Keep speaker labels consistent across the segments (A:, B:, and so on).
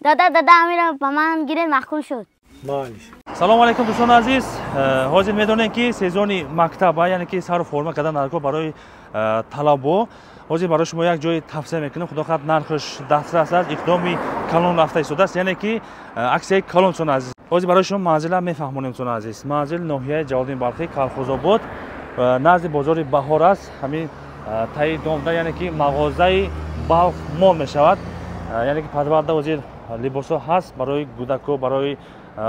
A: Дада, дада, амира ба ман гиред, маъқул шуд.
B: Майли.
C: Салому алайкум, дӯстони азиз. Ҳозир медонем, ки сезони мактаба, яъне ки сару форма кардан даркор барои талабо. Ҳозир барои шумо як ҷои тавсия мекунем. Худо хоҳад, нархаш дастрас аст, иқдоми калон рафта истодааст, яъне ки аксияи калон. Дӯстони азиз, ҳозир барои шумо манзила мефаҳмонем. Дӯстони азиз, манзил ноҳияи Ҷалолиддин Балхӣ, Калхозобод, назди бозори Баҳор аст. Ҳамин таи домда, яъне ки мағозаи Балх Мол мешавад, яъне ки подвалда ҳозир либосҳо ҳаст барои кӯдако, барои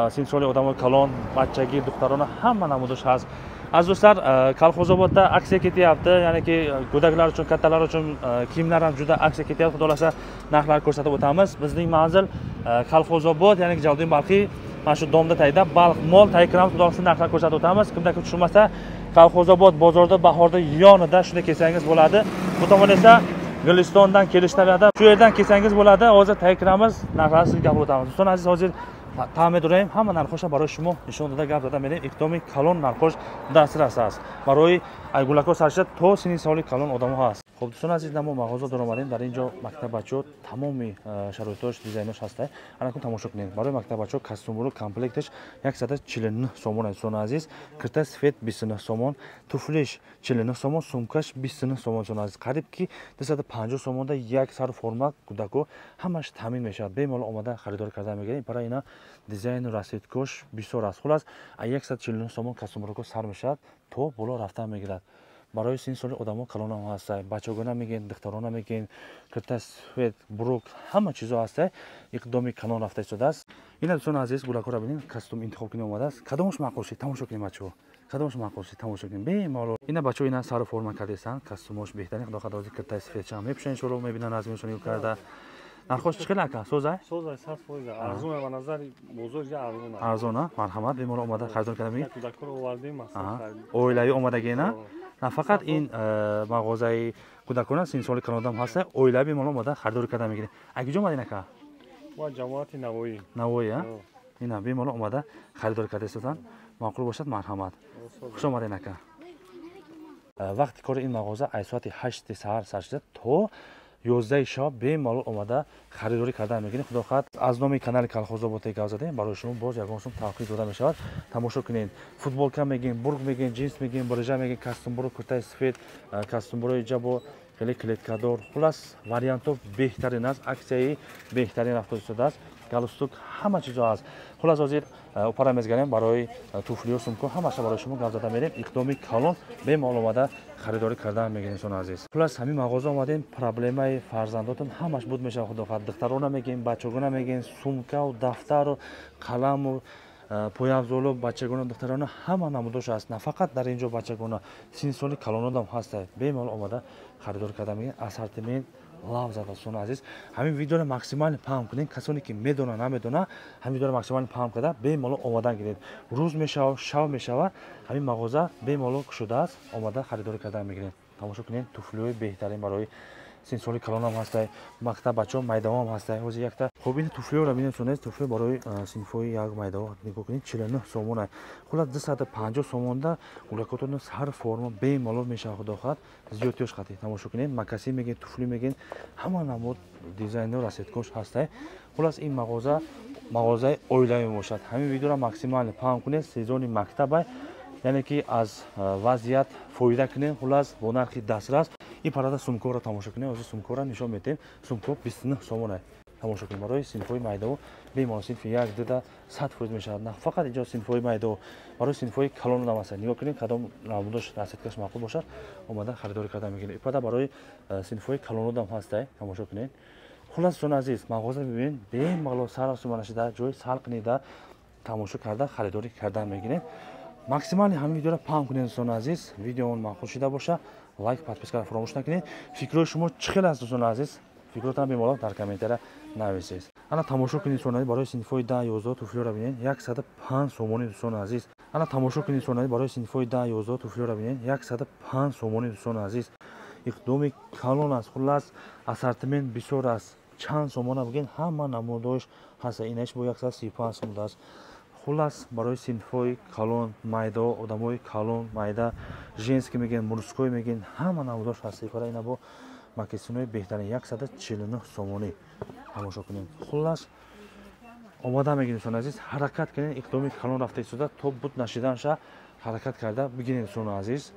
C: синсоли одамои калон, бачагӣ, духтарона, ҳама намудош ҳаст. Аз дӯстар, Калхозободда аксия кетяпти, яъне ки go'daklar uchun, kattalar uchun kiyimlar ham juda aksiya ketyapti. Xudo xohlasa, narxlarni ko'rsatib o'tamiz. Bizning manzil Kalxozobod, ya'ni Jaloliddin Balxiy, mana shu domda tagida Balx Mol tagiga kiramiz. Xudo xohlasa, narxlarni ko'rsatib o'tamiz. Kimda kim tushunmasa, Kalxozobod bozorida, Bahorda yonida, shunda kelsangiz bo'ladi. Bu tomon esa Gulistondan kelishda, shu yerdan kelsangiz bo'ladi. Hozir tagiga kiramiz, narxlarni sizga gapirib o'tamiz. Do'stlar aziz, hozir таъм медорем, ҳама нархоша барои шумо нишон дода, гап зада мерем. Иқдоми калон, нархош дастрас аст барои айгулако саршида то синни соли калон одамо ҳаст. Хуб, дӯстони азиз, намо мағоза даромадем. Дар ин ҷо мактаббачаҳо тамоми шароитош, дизайнош ҳаста. Анакун тамошо кунед, барои мактаббачаҳо костюмбуру комплекташ 149 сомон. Дӯстони азиз, кирта сифет 29 сомон, туфлиш 49 сомон, сумкаш 29 сомон. Дӯстони азиз, қариб ки 250 сомонда як сару форма кӯдако ҳамаш таъмин мешавад. Бемалол омада харидорӣ карда мегирем. Барои ина дизайну расцветкош бисёр аст. Хулас, 149 сомон костюмбуруко сар мешавад, то боло рафта мегирад. Барои синни соли одамо калонам ҳаста, бачагона мегӯен, духтарона мегӯен, кирта свет, брук, ҳама чизо ҳаста. Иқдоми калон рафта истодааст. Ина, дӯстони азиз, гулакҳоро бинед, костюм интихоб кунем омадааст. Кадомаш маъқул шид, тамошо кунем. Бачаҳо, кадомаш маъқул шид, тамошо кунем бемалол. Ина, бачаҳо, ина сару форма кардестанд, костюмош беҳтарин. Худо хоҳад, киртаи сфетчам мепӯшанд, иншоалло. Мебинанд, размершон карда. Нархош чӣ хел, ака, созай?
B: Созай, 100%. Арзон, ба назари бозор арзон.
C: Арзон, а? Марҳамат, бемалол омада харидор карда мегиред.
B: Кӯдакҳоро овардем.
C: Оилавӣ омадагӣ, на? На фақат ин мағозаи кӯдакона, синни соли калонодам ҳаста. Оилавӣ бемалол омада харидорӣ карда мегиред. А куҷо омадин, ака?
B: Ма ҷамоати Навоӣ.
C: Навоӣ, а? Ина, бемалол омада харидорӣ карда истоданд. Маъқул бошад, марҳамат. Хуш омадин, ака. Вақти кори ин мағоза аз соати 8-и саҳар сар шуда то 11-и шаб. Бемалол омада харидорӣ карда мегиред. Худо хоҳад, аз номи канали Калхозоботе гап задем, барои шумо боз ягон сум тавқиф дода мешавад. Тамошо кунед, футболка мегӯем, бурк мегӯем, ҷинс мегӯем, брижа мегӯем, костюмбуру, куртаи сифед, костюмбурои ҷабо хеле клеткадор. Хулас, вариантҳо беҳтарин аст, аксияи беҳтарин рафта истодааст. Галстук, ҳама чизо ҳаст. Хулас, ҳозир опара мезганем, барои туфлиё, сумко, ҳамаша барои шумо гап зада мерем. Иқдоми калон, бемалол омада харидорӣ кардан мегирем, инсони азиз. Хулас, ҳамин мағоза омадем, проблемаи фарзандотон ҳамаш буд мешавад. Худо хоҳад, духтарона мегӯем, бачагона мегӯем, сумкаву дафтару қаламу пойафзолу, бачагона, духтарона, ҳама намудош аст. На фақат дар ин ҷо бачагона, синни соли калонодам ҳаста. Бемалол омада харидорӣ карда мегирем. Ассортимент лав зада. Дӯстони азиз, ҳамин видеоро максимально паҳн кунед. Касоне ки медона, намедона, ҳамин видеоро максимально паҳн карда, бемалол омадан гиред. Рӯз мешава, шав мешава, ҳамин мағоза бемалол кушодааст, омада харидорӣ кардан мегиред. Тамошо кунед, туфлиҳои беҳтарин барои синни соли калонам ҳастай, мактаб бачаҳо майдаҳоам ҳастай. Ҳозир якта, хуб, ин туфлиҳоро бинед, сонез, туфли барои синфҳои як майдаҳо нигоҳ кунед, 49 сомона. Хулас, 250 сомонда гулакотон сар форма бемалол мешавад. Худо хоҳад, зиёдтиёш қатӣ. Тамошо кунед, мокасин мегӯед, туфли мегӯед, ҳама намуд дизайнер, расцветкош ҳастай. Хулас, ин мағоза мағозаи оилавӣ мебошад. Ҳамин видеоро максимально паҳн кунед. Сезони мактабай, яъне ки аз вазъият фоида кунем. Хулас, бо нархи дастрас. Ин парада сумкаро тамошо кунем. Ҳозир сумкаро нишон медиҳем. Сумка 29 сомона. Тамошо кунем, барои синфҳои майдао бемалол, синфи як, дуда 100% мешавад. На фақат инҷо синфҳои майдао, барои синфҳои калонам ҳаста. Нигоҳ кунем, кадом намудош, расцветкаш маъқул бошад, омада харидорӣ карда мегирем. Ипада барои синфҳои калонодам ҳастай. Тамошо кунед. Хулас, дӯстони азиз, мағоза бибинед, бемалол сарасумана шида, ҷои салқинида тамошо карда, харидорӣ карда мегирем. Максимально ҳамин видеоро паҳн кунед. Дӯстони азиз, видеоон маъқул шида боша, лайк, подпискаро фаромӯш накунед. Фикрҳои шумо чӣ хел аст, дӯстони азиз? Фикротон бемалол дар комментария нависед. Ана, тамошо кунед, дӯстони азиз, барои синфҳои 10, 11 туфлиҳоро бинед, 105 сомонӣ. Дӯстони азиз, ана, тамошо кунед, дӯстони азиз, барои синфҳои 10, 11 туфлиҳоро бинед, 105 сомонӣ. Дӯстони азиз, иқдоми калон аст. Хулас, ассортимент бисёр аст. Чанд сомона бигӯед, ҳама намудош ҳаста. Инаш бо 135 сом аст. Хулас, барои синфҳои калон, майдао, одамои калон, майда, женский мегӯянд, мужской мегӯянд, ҳама намудош ҳаст. Ифора ина бо мокасинои беҳтарин 149 сомонӣ. Тамошо кунед. Хулас. Омада мегиред дӯстони азиз, ҳаракат кунед, иқдоми калон рафта истода, то буд нашиданша ҳаракат карда бигиред дӯстони азиз.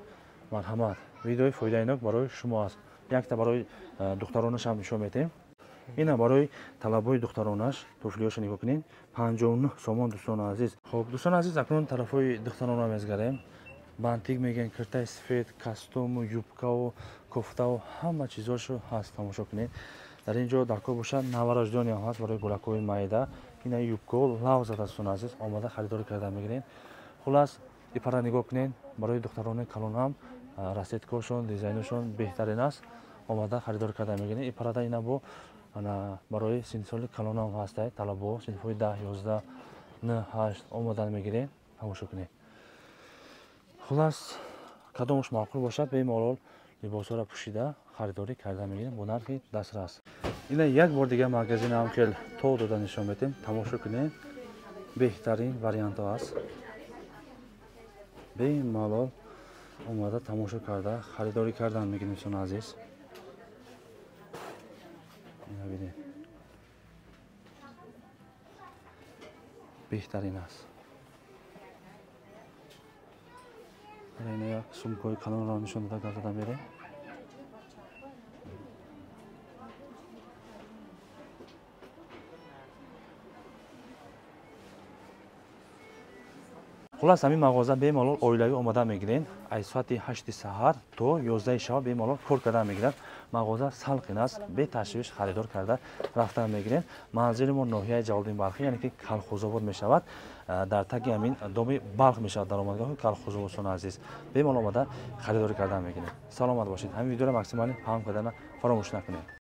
C: Марҳамат, видеои фоидаинок барои шумо аст. Якта барои духтаронаш ҳам нишон медиҳем. Ина барои талабои духтаронаш туфлиҳоша нигоҳ кунед, 59 сомон дӯстони азиз. Хоб дӯстони азиз, акнун тарафҳои духтаронро мезгарем. Бантик мегӯянд, киртаи сифед, костюму юбкаву кофтаву ҳама чизошо ҳаст, тамошо кунед. Дар ин ҷо дар кор бошад новорождённый ҳам ҳаст барои гулакҳои майда. Ина юбкао лав зада дӯстони азиз, омада харидорӣ карда мегиред. Хулас ипара нигоҳ кунед, барои духтарони калон ҳам расцветкаошон, дизайношон беҳтарин аст, омада харидорӣ карда мегиред. Ипарада ина бо барои синсоли калон ҳам ҳаст, талабо синфҳои 10, 11, 9, 8 омада мегиред, тамошо кунед. Хулас кадомаш маъқул бошад, бемалол либосҳоро пӯшида харидорӣ карда мегирем бо нархи дастрас. Ина як бор дига магазин ҳам хел то дода нишон медиҳем, тамошо кунед, беҳтарин вариантҳо аст. Бемалол омада тамошо карда харидорӣ кардан мегирем дӯстони азиз. Ина бинед, беҳтарин аст. Ина як сумкаҳои калонро нишон дода гардада мерем. Хулас ҳамин мағоза бемалол оилавӣ омада мегирен. Аз соати 8 саҳар то 11 шаб бемалол кор карда мегиранд. Мағоза салқин аст, беташвиш харидор карда рафта мегирен. Манзили мо ноҳияи Ҷалолиддин Балхӣ, яъне ки Калхозобод мешавад. Дар таги ҳамин доми Балх мешавад даромадгоҳи Калхозобод. Дӯстони азиз, бемалол омада харидорӣ карда мегирем. Саломат бошед. Ҳамин видеоро максималӣ паҳн кардана фаромӯш накунед.